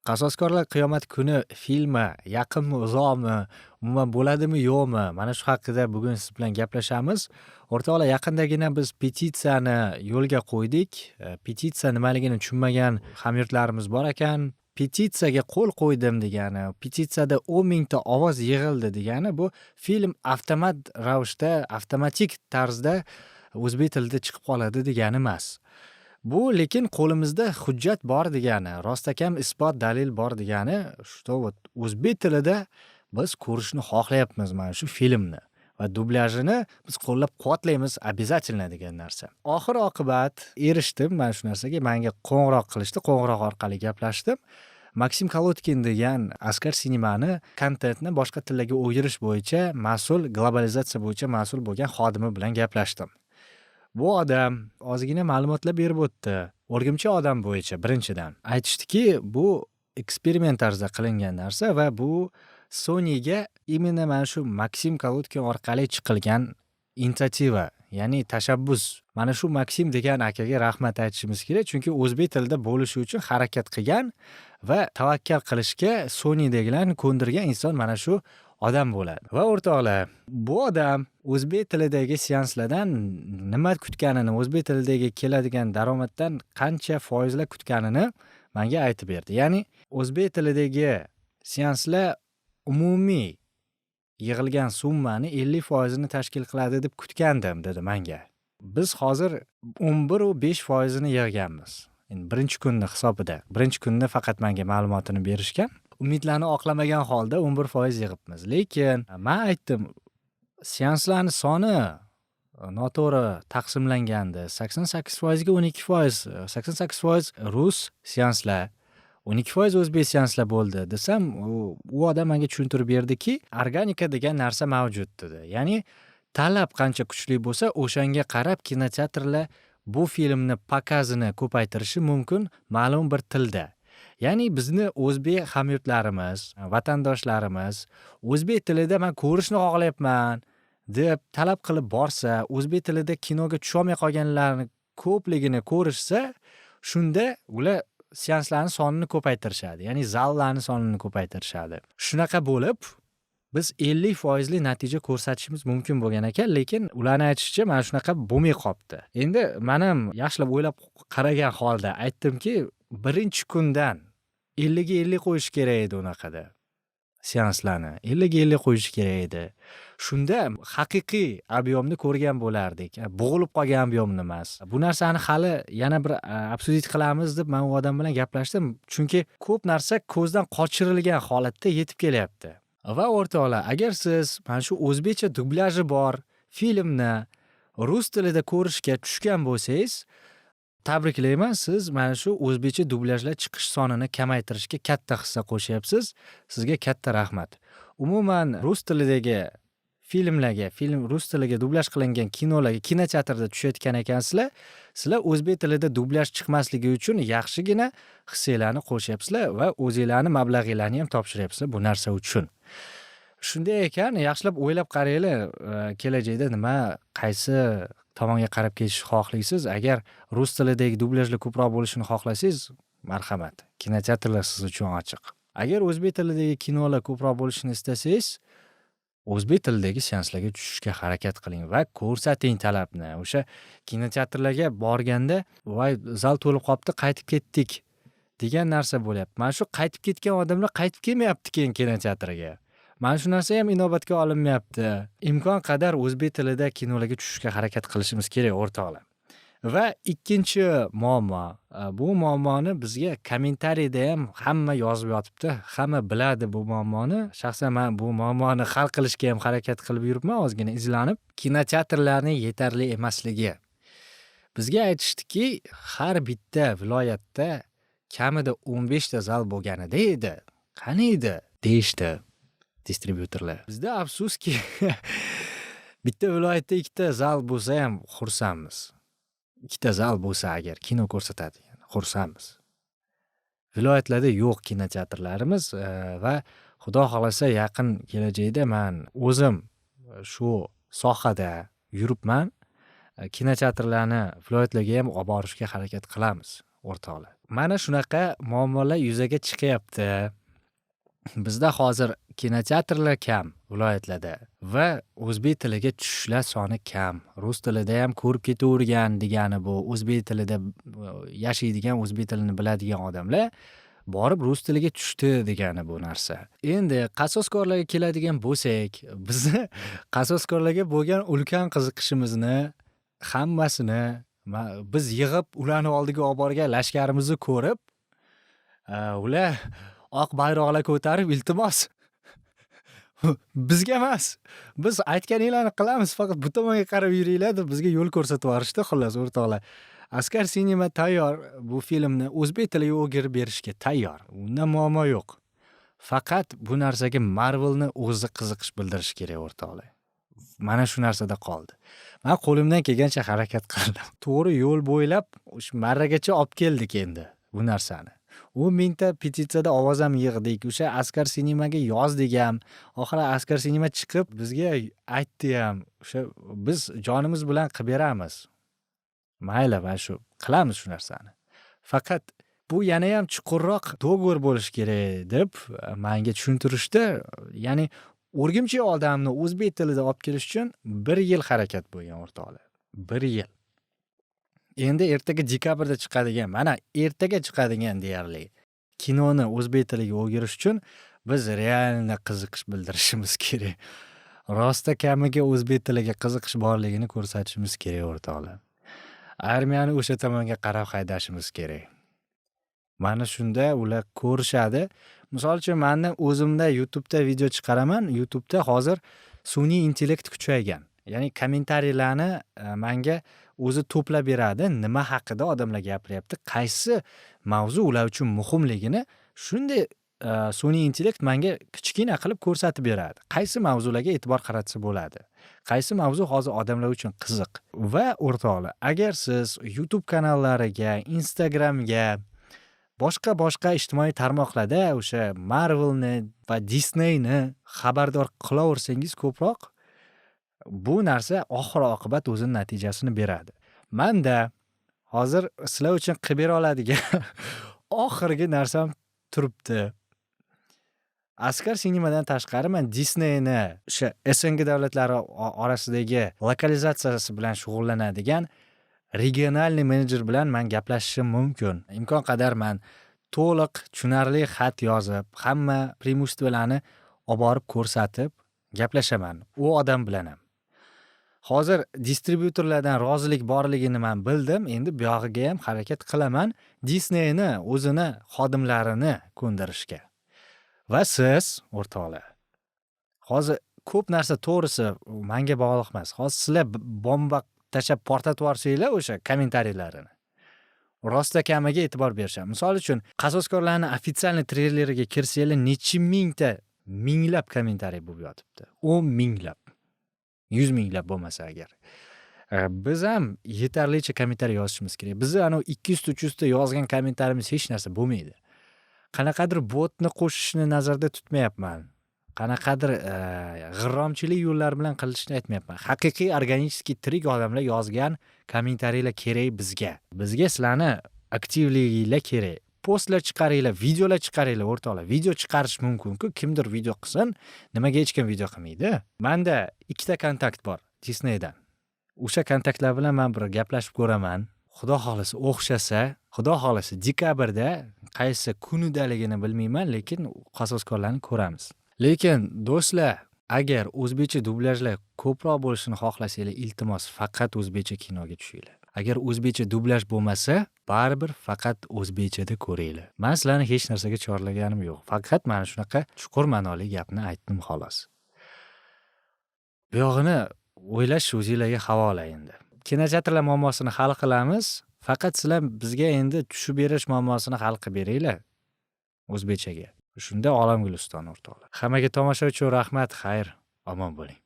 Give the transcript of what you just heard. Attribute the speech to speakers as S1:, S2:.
S1: Qasoskorlar qiyomat kuni filmi yaqinmi, uzoqmi, umuman bo'ladimi, yo'qmi? Mana shu haqida bugun siz bilan gaplashamiz. O'rtoqlar, yaqindagina biz petitsiyani yo'lga qo'ydik. Petitsiya nimaligini tushunmagan hamyurtlarimiz bor ekan. Petitsiyaga qo'l qo'ydim degani, petitsiyada 10 mingta ovoz yig'ildi degani, bu film avtomat ravishda, avtomatik tarzda o'zbek tilida chiqib qoladi degani emas. Bu lekin qo'limizda hujjat bor degani, rostakam isbot, dalil bor degani, что вот o'zbek tilida biz ko'rishni xohlayapmiz mana shu filmni va dublyajini biz qo'llab-quvvatlaymiz обязательно degan narsa. Oxir oqibat erishdim mana shu narsaga. Menga qo'ng'iroq qilishdi, qo'ng'iroq orqali gaplashdim. Maksim Kolodkin degan Askar Cinemani kontentni boshqa tillarga o'girish bo'yicha mas'ul, globalizatsiya bo'yicha mas'ul bo'lgan xodimi bilan gaplashdim. Bu odam ozgina ma'lumotlar berib o'tdi. O'rgimchi odam bo'yicha birinchidan. Aytishdiki, bu eksperiment tarzida qilingan narsa va bu Sonyga именно mana shu Maksim Kolodkin orqali chiqilgan инициатива, ya'ni tashabbus. Mana shu Maksim degan akaga rahmat aytishimiz kerak, chunki o'zbek tilida bo'lishi uchun harakat qilgan va tavakkal qilishga Sonydagilarni ko'ndirgan inson mana shu odam bo'ladi. Va o'rtoqlar, bu odam o'zbek tilidagi seanslardan nima kutganini, o'zbek tilidagi keladigan daromaddan qancha foizlar kutganini menga aytib berdi. Ya'ni o'zbek tilidagi seanslar umumiy yig'ilgan summani 50% ni tashkil qiladi deb kutgandim, dedi menga. Biz hozir 11,5% ni yig'ganmiz. Endi birinchi kunni hisobida. Birinchi kunni faqat menga ma'lumotini berishgan. Umidlarni oqlamagan holda 11% yig'ibmiz. Lekin men aytdim, seanslarni soni noto'g'ri taqsimlangandi. 88% ga 12%, 88% rus seanslar, 12% o'zbek seanslar bo'ldi desam, u odam menga tushuntirib berdiki, organika degan narsa mavjud dedi. Ya'ni talab qancha kuchli bo'lsa, o'shanga qarab kinoteatrlar bu filmni показ ini ko'paytirishi mumkin ma'lum bir tilda. Ya'ni bizni o'zbek hamyurtlarimiz, vatandoshlarimiz o'zbek tilida "Man ko'rishni xohlayapman" deb talab qilib borsa, o'zbek tilida kinoga tusholmay qolganlarni ko'pligini ko'rishsa, shunda ular seanslarni sonini ko'paytirishadi. Ya'ni zallarni sonini ko'paytirishadi. Shunaqa bo'lib, biz 50% li natija ko'rsatishimiz mumkin bo'lgan ekan, lekin ularni aytishicha, mana shunaqa bo'lmay qolibdi. Endi man ham yaxshilab o'ylab qaragan holda aytdimki, birinchi kundan 50 ga 50 qo'yish kerak edi unaqada. Seanslarni 50 ga 50 qo'yish kerak edi. Shunda haqiqiy объем ni ko'rgan bo'lardik. Bo'g'ilib qolgan объем ni emas. Bu narsani hali yana bir обсудить qilamiz deb man u odam bilan gaplashdim. Chunki ko'p narsa ko'zdan qochirilgan holatda yetib kelyapti. Va o'rtoqlar, agar siz mana shu o'zbekcha dublyaji bor filmni rus tilida ko'rishga tushgan bo'lsangiz, tabriklayman, siz mana shu o'zbekcha dublyajlar chiqish sonini kamaytirishga katta hissa qo'shyapsiz. Sizga katta rahmat. Umuman rus tilidagi filmlarga, film rus tiliga dublyaj qilingan kinolarga kinoteatrda tushayotgan ekansizlar, sizlar o'zbek tilida dublyaj chiqmasligi uchun yaxshigina hissanglarni qo'shyapsizlar va o'zinglarni mablag'inglarni ham topshiryapsizlar bu narsa uchun. Shunday ekan, yaxshilab o'ylab qaranglar, kelajakda nima, qaysi tomonga qarab ketishni xohlaysiz. Agar rus tilidagi dublyajlar ko'proq bo'lishini xohlasangiz, marhamat, kinoteatrlar siz uchun ochiq. Agar o'zbek tilidagi kinolar ko'proq bo'lishini istasangiz, o'zbek tilidagi seanslarga tushishga harakat qiling va ko'rsating talabni. O'sha kinoteatrlarga borganda, "Voy, zal to'lib qolibdi, qaytib ketdik" degan narsa bo'lyapti. Mana shu qaytib ketgan odamlar qaytib kelmayapti keyin kinoteatrga. Mana shu narsa ham inobatga olinmayapti. Imkon qadar o'zbek tilida kinolarga tushishga harakat qilishimiz kerak, o'rtoqlar. Va ikkinchi muammo, bu muammoni bizga kommentariyda ham hamma yozib yotibdi. Hamma biladi bu muammoni. Shaxsan man bu muammoni hal qilishga ham harakat qilib yuribman ozgina izlanib. Kinoteatrlarning yetarli emasligi. Bizga aytishdiki, har bitta viloyatda kamida 15 ta zal bo'lganida edi. Qani edi, deyishdi distribyutorlar. Bizda, afsuski, bitta viloyatda ikkita zal bo'lsa ham xursandmiz. Ikkita zal bo'lsa agar kino ko'rsatadigan, xursandmiz. Viloyatlarda yo'q kinoteatrlarimiz va Xudo xohlasa, yaqin kelajakda man o'zim shu sohada yuribman. Kinoteatrlarni viloyatlarga ham olib borishga harakat qilamiz. o'rtoqlar. Mana shunaqa muammolar yuzaga chiqyapti. Bizda hozir kinoteatrlar kam viloyatlarda va o'zbek tiliga tushishlar soni kam. Rus tilida ham ko'rib ketavergan degani bu o'zbek tilida yashaydigan, o'zbek tilini biladigan odamlar borib rus tiliga tushdi degani bu narsa. Endi qasoskorlarga keladigan bo'lsak, bizni qasoskorlarga bo'lgan ulkan qiziqishimizni hammasini biz yig'ib ularni oldiga olib borgan lashkarimizni ko'rib, ular oq bayroqlar ko'tarib, "Iltimos, bizga emas, biz aytganinglarni qilamiz, faqat bu tomonga qarab yuringlar", deb bizga yo'l ko'rsatib yuborishdi. Xullas, o'rtoqlar, Askar Sinema tayyor, bu filmni o'zbek tiliga o'girib berishga tayyor, unda muammo yo'q. Faqat bu narsaga Marvelni o'zi qiziqish bildirishi kerak, o'rtoqlar. Mana shu narsada qoldi. Man qo'limdan kelgancha harakat qildim, to'g'ri yo'l bo'ylab o'sha marragacha olib keldik. Endi bu narsani 10 000 ta petitsiyada ovoz ham yig'dik, o'sha Askar Sinemaga yozdik ham. Oxiri Askar Sinema chiqib bizga aytdi ham, o'sha biz jonimiz bilan qilib beramiz, mayli, mana shu qilamiz shu narsani, faqat bu yanayam chuqurroq договор bo'lishi kerak, deb manga tushuntirishdi. Ya'ni o'rgimchak odamni o'zbek tilida olib kelish uchun bir yil harakat bo'lgan, o'rtoqlar, bir yil. Endi ertaga dekabrda chiqadigan, mana ertaga chiqadigan deyarli kinoni o'zbek tiliga o'girish uchun biz реально qiziqish bildirishimiz kerak. Rosta kamiga o'zbek tiliga qiziqish borligini ko'rsatishimiz kerak, o'rtoqlar. Armiyani o'sha tomonga qarab haydashimiz kerak. Mana shunda ular ko'rishadi. Misol uchun, mani o'zimda YouTubeda video chiqaraman. YouTubeda hozir sun'iy intellekt kuchaygan. Ya'ni kommentariylarni manga o'zi to'plab beradi. Nima haqida odamlar gapiryapti, qaysi mavzu ular uchun muhimligini shunday sun'iy intellekt manga kichkina qilib ko'rsatib beradi. Qaysi mavzularga e'tibor qaratsa bo'ladi. Qaysi mavzu hozir odamlar uchun qiziq. Va o'rtoqlar, agar siz YouTube kanallariga, Instagramga, boshqa-boshqa ijtimoiy tarmoqlarda o'sha Marvelni va Disneyni xabardor qilaversangiz ko'proq, bu narsa oxir oqibat o'zini natijasini beradi. Manda hozir sizlar uchun qilib bera oladigan oxirgi narsam turibdi. Askar Sinemadan tashqari man Disneyni o'sha СНГ davlatlari orasidagi lokalizatsiyasi bilan shug'ullanadigan региональный menejer bilan man gaplashishim mumkin. Imkon qadar man to'liq tushunarli xat yozib, hamma преимущество larni olib borib ko'rsatib gaplashaman u odam bilan ham. Hozir distribyutorlardan rozilik borligini man bildim. Endi buyog'iga ham harakat qilaman Disneyni o'zini xodimlarini ko'ndirishga. Va siz, o'rtoqlar, hozir ko'p narsa, to'g'risi, manga bog'liq emas. Hozir sizlar bomba tashlab portlatib yuborsanglar o'sha kommentariylarini, rosta kamiga e'tibor berishadi. Misol uchun, qasoskorlarni официальный treyleriga kirsanglar, necha mingta, minglab kommentariy bo'lib yotibdi. 10 minglab, 100 minglab bo'lmasa agar. Biz ham yetarlicha kommentariy yozishimiz kerak. Bizni anavi 200 ta, 300 ta yozgan kommentariyamiz hech narsa bo'lmaydi. Qanaqadir botni qo'shishni nazarda tutmayapman. Qanaqadir g'irromchilik yo'llar bilan qilishni aytmayapman. Haqiqiy органический tirik odamlar yozgan kommentariylar kerak bizga. Bizga sizlarni aktivliginglar kerak. Postlar chiqaringlar, videolar chiqaringlar, o'rtoqlar. Video chiqarish mumkin-ku, kimdir video qilsin, nimaga hech kim video qilmaydi? Manda ikkita kontakt bor Disneydan. O'sha kontaktlar bilan man bir gaplashib ko'raman. Xudo xohlasa, o'xshasa, xudo xohlasa, dekabrda qaysi kunidaligini bilmayman, lekin qasoskorlarni ko'ramiz. Lekin do'stlar, agar o'zbekcha dublyajlar ko'proq bo'lishini xohlasanglar, iltimos, faqat o'zbekcha kinoga tushinglar. Agar o'zbekcha dublyaj bo'lmasa, baribir faqat o'zbekchada ko'ringlar. Man sizlarni hech narsaga chorlaganim yo'q. Faqat mana shunaqa chuqur ma'noli gapni aytdim, xolos. Buyog'ini o'ylash o'zinglarga havola endi. Kinoteatrlar muammosini hal qilamiz. Faqat sizlar bizga endi tushib berish muammosini hal qilib beringlar o'zbekchaga. Shunda olam guliston, o'rtoqlar. Hammaga tomosha uchun rahmat, xayr, omon bo'ling.